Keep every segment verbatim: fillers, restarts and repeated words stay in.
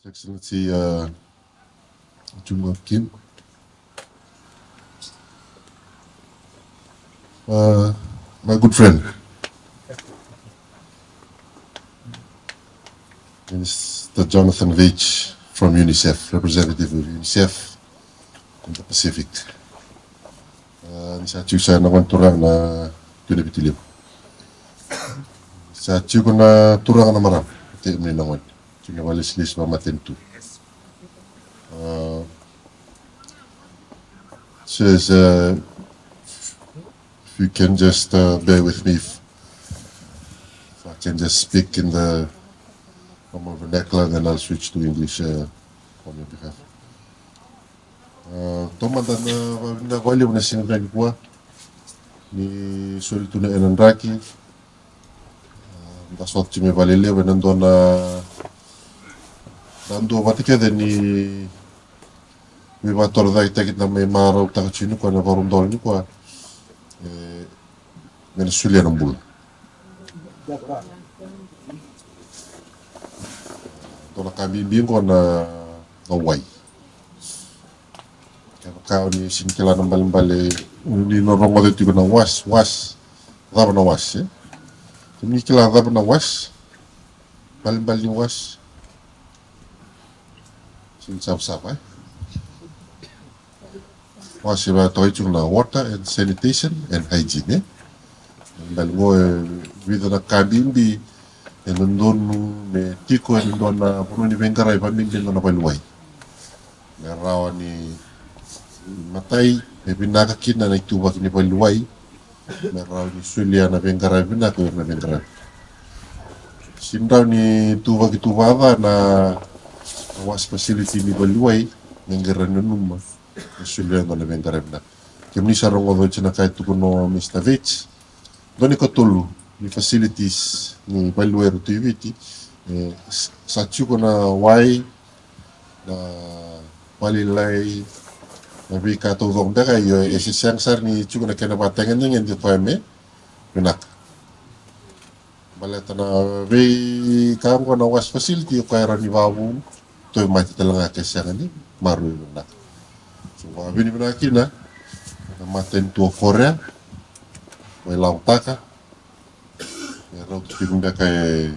His Excellency, uh, Chunga Kim. Uh, my good friend, Minister Jonathan Veitch from UNICEF, representative of UNICEF in the Pacific. Uh, ni sa tiko sa na gone turaga na Tui Navitilevu. Sa tiko na turaga na marama, te mini na gone. Tiko na vakalesilesi vakamatanitu. Uh, so is, uh, if you can just, uh, bear with me, if, if I can just speak in the normal vernacular, then I'll switch to English, uh, on your behalf. Uh, taumada na vakavinaka vakalevu na siga nikua ni soli tu na ena draki. Uh, da sota tiko mai valelevu ena dua na, da dua vata kece ni veivakatorocaketaki da mai marautaka tiko nikua na vakarodola nikua. E, me na solia na bula. Dua na ka bibi qo na, na wai. Kevaka o ni sini kila na balebale, ni na rogoca tiko na was, was. Cava na was, e? Ni kila cava na was? Balebale ni was. Sini savasava, e? Wasi vaya toka i tiko na water and sanitation and hygiene, e? Balebale qo e vica na ka bibi e dodonu me tiko ena dua na vanua ni veiqaravi, vakabibi dua na valiwai. Me rawa ni matai, me vinaka kina na ituvaki ni valiwai. Me rawa ni solia na veiqaravi vinaka o ira na veiqaravi. Sini rawa ni tuvaki tu vakaca na, na wash facility ni valiwai, me qai rawa ni nanuma me solia na veiqaravi vinaka. Kemuni sa rogoca oti na ka e tukuna o Mr Veitch. Dua na ikatolu ni facilities ni valiwai era tu i Viti, e, s-, sa tiko na wai, na valelailai, na veika taucoko beka, io, e se sega sara ni tiko na kena vakatagedegede koya me vinaka. Baleta na veika oqo na wash facility o koya e rawa ni vakavou, tauvimate tale ga ke sega ni maroroi vinaka. So, vakavinavinaka kina na matanitu o Korea, vailavotaka, e rauta tiko beka e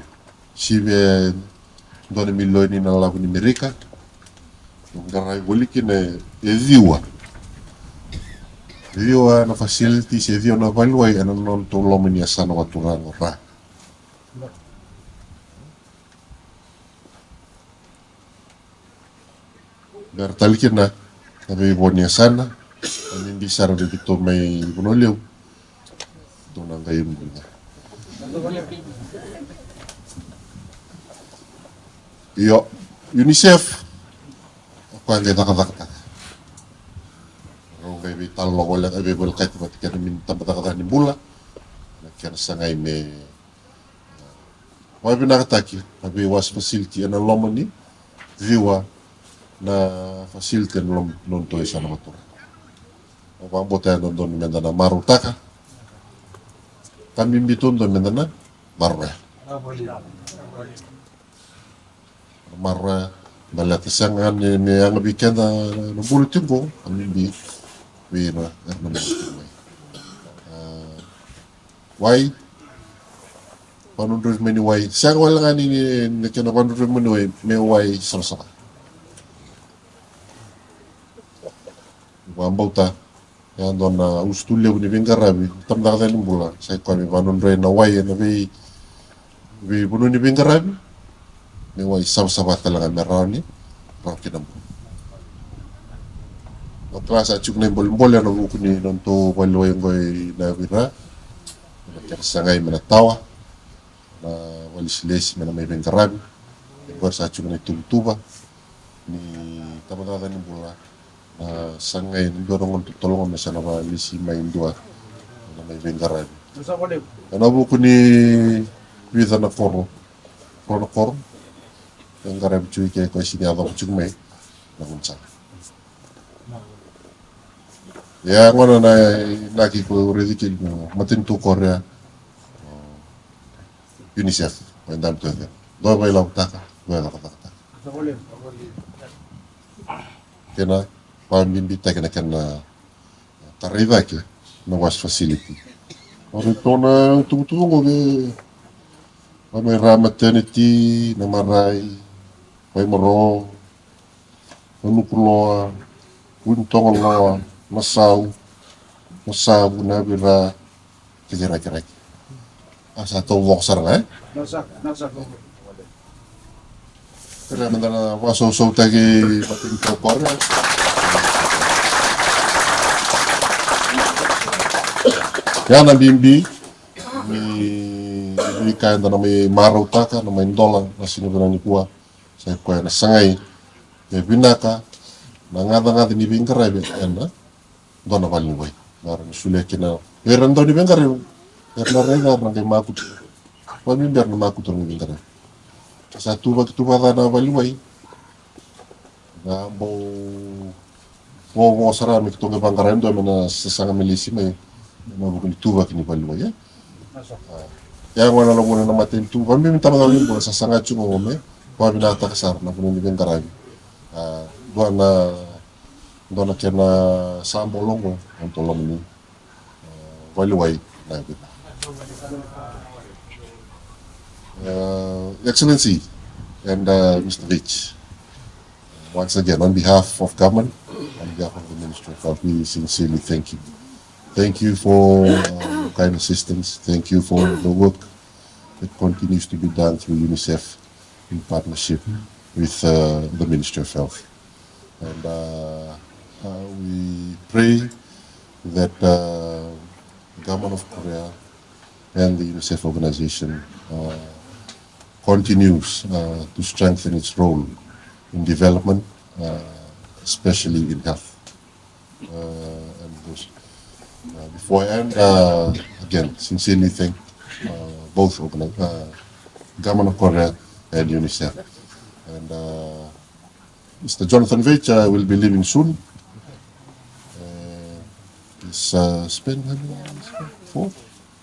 sivia e dua na milioni na lavo ni Merika. Qaravi voli kina e ciwa, ciwa na facilities, e ciwa na valiwai ena nodratou loma ni yasana vakaturaga o Ra. Bera tale kina na veivo ni yasana, na bibi sara vei keitou mai Vanua Levu. Tou na qai buli ga. Io, UNICEF o koya qai cakacakataka. Rau qai veitalanoa voleka, e veivolekati vata kei na mini tabacakacaka ni bula, na kena sagai me vakavinakataki na veiwash facility ena loma ni ciwa na facility ena loma ni nodatou yasana vakaturaga. Au vakabauta e dodonu meda na marautaka. Ka bibi tu dua meda na maroroya. Maroroya, baleta sega ni, ni yaga vei keda na bula tiko qo, ka bibi vei ira era na bula tiko mai. A, wai, vanodrovi mai ni wai. Sega wale ga ni, ni, ni kena vanodrovi mai ni wai, me wai savasava. Vakabauta, e dua na usutu levu ni veiqaravi, tabacakacaka ni bula, sa i koya me vanodroya na wai ena vei, veivanua ni veiqaravi, me wai savasava tale ga me rawa ni rawa kina bula. Au kila sa tiko na ibolebole ena vuku ni nodatou valiwai qo i Navira, na kena sagai me na tawa na vakalesilesi me na mai veiqaravi. Qori sa tiko na ituvatuva ni tabacakacaka ni bula, na sagai ni dua na gauna totolo me sa na vakalesi mai dua na mai veiqaravi. Ena vuku ni vica na koro, koro na koro, veiqaravi tiko i ke, koya sini yacova tiko mai na gaunisala. Ia gona na inaki ko raici kina na matanitu Korea, UNICEF, ko e dabe tu e cake. Dua e vailavotaka, dua e cakacakataka. Kena vakabibitaki na kena tarai cake na wash facility. O ratou na tuvatuva oqo vei, mai ra maternity, na marai, Vaimaro, na Nukuloa, Vunitogoloa, na Sau, na Savu, na Vira, Tiki Rakiraki. A sa taucoko sara ga, e? Kerea meda na vakasausautaki matanitu o Korea. Ia na bibi ni veika eda na mai marautaka, na mai dola na siga vinaka nikua. Sa i koya na sagai e vinaka na gacagaca ni veiqaravi ena dua na vale ni wai. Na ra na solia kina era dau ni veiqaravi, era na raica era na qai makutu. Vakabibi era na makutu na veiqaravi. Sa tuvaki tu vakaca na vale ni wai. Na bau vovo sara me keitou qai vaqara e dua me na sasaga me lesi mai ena vuku ni tuvaki ni vale ni wai, e? Ia gona na vuna na matanitu, vakabibi na tabacakacaka ni bula, sasaga tiko qo me vakavinakataka sara na vuna ni veiqaravi. A, dua na, dua na kena sabolo qo, na toloma ni, a, vale ni wai na vei. Uh, Excellency and, uh, Mister Vich, once again, on behalf of government, on behalf of the Ministry of Health, we sincerely thank you. Thank you for, uh, your kind assistance. Thank you for the work that continues to be done through UNICEF in partnership with, uh, the Ministry of Health. And, uh, uh, we pray that, uh, the government of Korea and the UNICEF organization, uh, continues, uh, to strengthen its role in development, uh, especially in health. Uh, and those, uh, before I end, uh, again, sincerely thank, uh, both organi-, uh, Government of Korea and UNICEF. And, uh, Mister Jonathan Vich, uh, will be leaving soon. Uh, he's, uh, spent how many years? Four?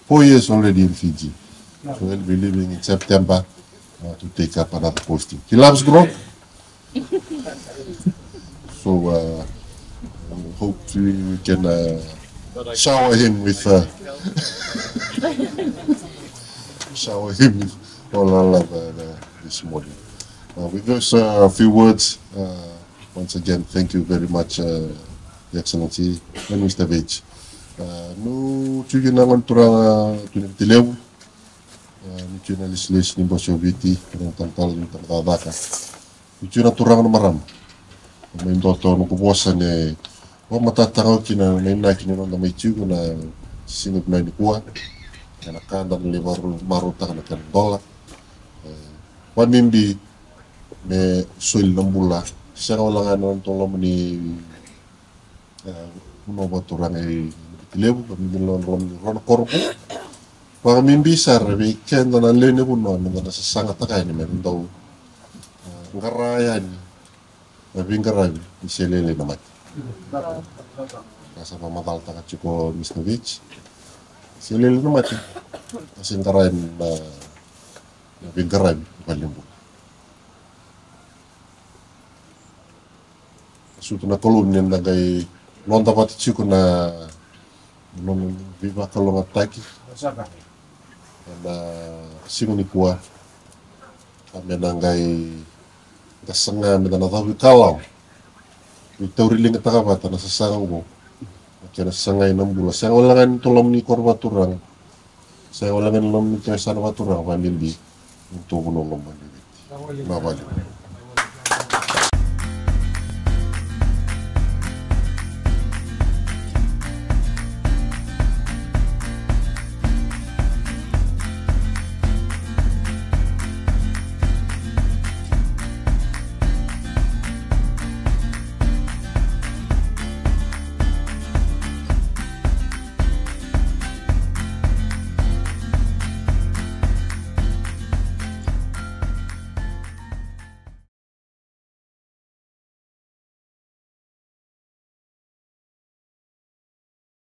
Four years already in Fiji. So he'll be leaving in September, uh, to take up another posting. He loves grog. So, uh, hope we, we can, uh, shower him with, uh, shower him with all our love, uh, uh, this morning. Uh, with those, uh, few words, uh, once again, thank you very much, uh, Your Excellency and Mister Vich. Uh, niu tiko na gone turaga tu ni Viti Levu. Uh, niu tiko na lesilesi ni Bose o Viti, na talatala ni Tabacakacaka. Niu tiko na turaga na marama. Mai doto noqu vosa ne vakamatatataka kina na inaki ni noda mai tiko na siga vinaka nikua. Ena ka da na lai marautaka na kena dola. E, vakabibi me soli na bula. Sega wale ga na nona toloma ni, e, vanua vakaturaga e Viti Levu, vakabibi na loma ni rua na koro. Vakabibi sara vei keda na lewe ni vanua, meda na sasagataka yani me dau, e, qara yani na veiqaravi ni se lailai na mate. Ka sa vakamacalataka tiko o Mister Vich, se lailai na mate, ka se qara yani na, na veiqaravi ni valenibula. Sucu na Kalou ni da qai noda vata tiko na nona veivakalougatataki ena siga nikua. Ka me na qai da saga me da na cavuikalawa. Ni tauri ligataka vata na sasaga oqo. Na kena sagai na bula. Sega wale ga ni toloma ni koro vakaturaga. Sega wale ga ni loma ni kena yasana vakaturaga, vakabibi ni tovo na loma ni Viti. Na vale.